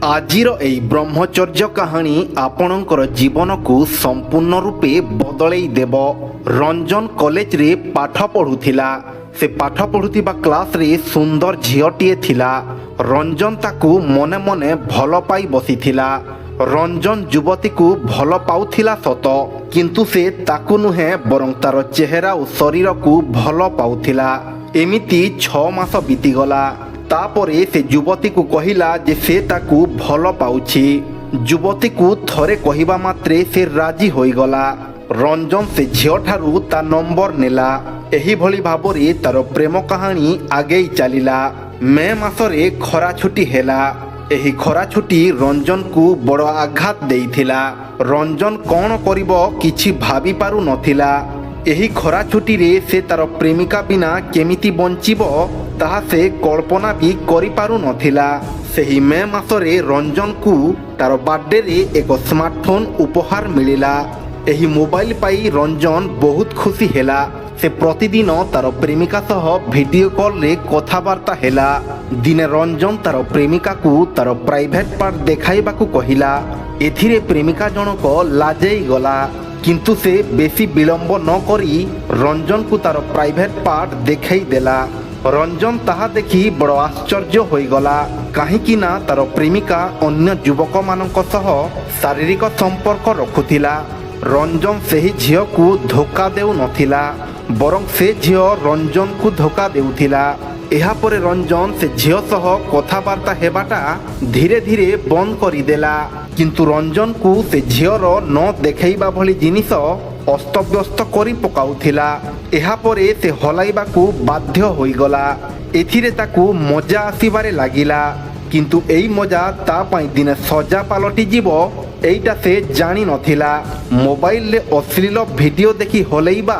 ଆଜିର ଏହି ବ୍ରହ୍ମଚର୍ଯ୍ୟ କାହାଣୀ ଆପଣଙ୍କର ଜୀବନକୁ ସମ୍ପୂର୍ଣ୍ଣ ରୂପେ ବଦଳେଇ ଦେବ। ରଞ୍ଜନ କଲେଜରେ ପାଠ ପଢ଼ୁଥିଲା। ସେ ପାଠ ପଢ଼ୁଥିବା କ୍ଲାସରେ ସୁନ୍ଦର ଝିଅଟିଏ ଥିଲା। ରଞ୍ଜନ ତାକୁ ମନେ ମନେ ଭଲ ପାଇ ବସିଥିଲା। ରଞ୍ଜନ ଯୁବତୀକୁ ଭଲ ପାଉଥିଲା ସତ, କିନ୍ତୁ ସେ ତାକୁ ନୁହେଁ, ବରଂ ତାର ଚେହେରା ଓ ଶରୀରକୁ ଭଲ ପାଉଥିଲା। ଏମିତି 6 ମାସ ବିତିଗଲା। ତାପରେ ସେ ଯୁବତୀକୁ କହିଲା ଯେ ସେ ତାକୁ ଭଲ ପାଉଛି। ଯୁବତୀକୁ ଥରେ କହିବା ମାତ୍ରେ ସେ ରାଜି ହୋଇଗଲା। ରଞ୍ଜନ ସେ ଝିଅଠାରୁ ତା ନମ୍ବର ନେଲା। ଏହିଭଳି ଭାବରେ ତାର ପ୍ରେମ କାହାଣୀ ଆଗେଇ ଚାଲିଲା। ମେ ମାସରେ ଖରା ଛୁଟି ହେଲା। ଏହି ଖରା ଛୁଟି ରଞ୍ଜନକୁ ବଡ଼ ଆଘାତ ଦେଇଥିଲା। ରଞ୍ଜନ କ'ଣ କରିବ କିଛି ଭାବି ପାରୁନଥିଲା। ଏହି ଖରା ଛୁଟିରେ ସେ ତାର ପ୍ରେମିକା ବିନା କେମିତି ବଞ୍ଚିବ, ତାହା ସେ କଳ୍ପନା ବି କରିପାରୁନଥିଲା। ସେହି ମେ ମାସରେ ରଞ୍ଜନକୁ ତାର ବାର୍ଥଡେରେ ଏକ ସ୍ମାର୍ଟଫୋନ୍ ଉପହାର ମିଳିଲା। ଏହି ମୋବାଇଲ ପାଇ ରଞ୍ଜନ ବହୁତ ଖୁସି ହେଲା। ସେ ପ୍ରତିଦିନ ତାର ପ୍ରେମିକା ସହ ଭିଡ଼ିଓ କଲରେ କଥାବାର୍ତ୍ତା ହେଲା। ଦିନେ ରଞ୍ଜନ ତାର ପ୍ରେମିକାକୁ ତାର ପ୍ରାଇଭେଟ ପାର୍ଟ ଦେଖାଇବାକୁ କହିଲା। ଏଥିରେ ପ୍ରେମିକା ଜଣକ ଲାଜେଇ ଗଲା, କିନ୍ତୁ ସେ ବେଶୀ ବିଳମ୍ବ ନ କରି ରଞ୍ଜନକୁ ତାର ପ୍ରାଇଭେଟ ପାର୍ଟ ଦେଖାଇ ଦେଲା। ରଞ୍ଜନ ତାହା ଦେଖି ବଡ଼ ଆଶ୍ଚର୍ଯ୍ୟ ହୋଇଗଲା, କାହିଁକି ନା ତାର ପ୍ରେମିକା ଅନ୍ୟ ଯୁବକମାନଙ୍କ ସହ ଶାରୀରିକ ସମ୍ପର୍କ ରଖୁଥିଲା। ରଞ୍ଜନ ସେହି ଝିଅକୁ ଧୋକା ଦେଉନଥିଲା, ବରଂ ସେ ଝିଅ ରଞ୍ଜନକୁ ଧୋକା ଦେଉଥିଲା। ଏହାପରେ ରଞ୍ଜନ ସେ ଝିଅ ସହ କଥାବାର୍ତ୍ତା ହେବାଟା ଧୀରେ ଧୀରେ ବନ୍ଦ କରିଦେଲା। କିନ୍ତୁ ରଞ୍ଜନକୁ ସେ ଝିଅର ନ ଦେଖାଇବା ଭଳି ଜିନିଷ ଅସ୍ତବ୍ୟସ୍ତ କରି ପକାଉଥିଲା। ଏହାପରେ ସେ ହଲାଇବାକୁ ବାଧ୍ୟ ହୋଇଗଲା। ଏଥିରେ ତାକୁ ମଜା ଆସିବାରେ ଲାଗିଲା, କିନ୍ତୁ ଏଇ ମଜା ତା ପାଇଁ ଦିନେ ସଜା ପାଲଟିଯିବ, ଏଇଟା ସେ ଜାଣିନଥିଲା। ମୋବାଇଲରେ ଅଶ୍ଳୀଳ ଭିଡ଼ିଓ ଦେଖି ହଲେଇବା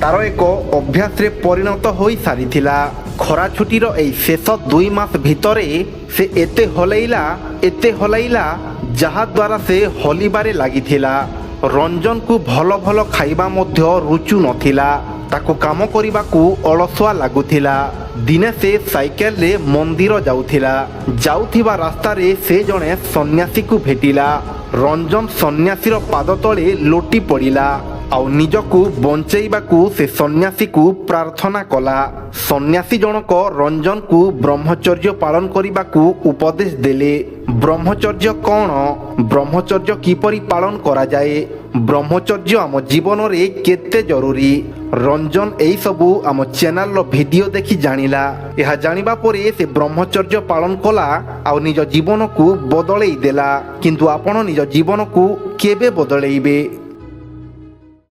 ତାର ଏକ ଅଭ୍ୟାସରେ ପରିଣତ ହୋଇସାରିଥିଲା। ଖରା ଛୁଟିର ଏଇ ଶେଷ 2 ମାସ ଭିତରେ ସେ ଏତେ ହଲେଇଲା, ଏତେ ହଲେଇଲା, ଯାହାଦ୍ୱାରା ସେ ହଲିବାରେ ଲାଗିଥିଲା। ରଞ୍ଜନକୁ ଭଲ ଭଲ ଖାଇବା ମଧ୍ୟ ରୁଚୁ ନଥିଲା। ତାକୁ କାମ କରିବାକୁ ଅଳସୁଆ ଲାଗୁଥିଲା। ଦିନେ ସେ ସାଇକେଲରେ ମନ୍ଦିର ଯାଉଥିଲା। ଯାଉଥିବା ରାସ୍ତାରେ ସେ ଜଣେ ସନ୍ନ୍ୟାସୀକୁ ଭେଟିଲା। ରଞ୍ଜନ ସନ୍ନ୍ୟାସୀର ପାଦ ତଳେ ଲୋଟି ପଡ଼ିଲା ଆଉ ନିଜକୁ ବଞ୍ଚେଇବାକୁ ସେ ସନ୍ନ୍ୟାସୀକୁ ପ୍ରାର୍ଥନା କଲା। ସନ୍ନ୍ୟାସୀ ଜଣକ ରଞ୍ଜନକୁ ବ୍ରହ୍ମଚର୍ଯ୍ୟ ପାଳନ କରିବାକୁ ଉପଦେଶ ଦେଲେ। ବ୍ରହ୍ମଚର୍ଯ୍ୟ କ'ଣ, ବ୍ରହ୍ମଚର୍ଯ୍ୟ କିପରି ପାଳନ କରାଯାଏ, ବ୍ରହ୍ମଚର୍ଯ୍ୟ ଆମ ଜୀବନରେ କେତେ ଜରୁରୀ, ରଞ୍ଜନ ଏଇସବୁ ଆମ ଚ୍ୟାନେଲର ଭିଡ଼ିଓ ଦେଖି ଜାଣିଲା। ଏହା ଜାଣିବା ପରେ ସେ ବ୍ରହ୍ମଚର୍ଯ୍ୟ ପାଳନ କଲା ଆଉ ନିଜ ଜୀବନକୁ ବଦଳେଇ ଦେଲା। କିନ୍ତୁ ଆପଣ ନିଜ ଜୀବନକୁ କେବେ ବଦଳେଇବେ?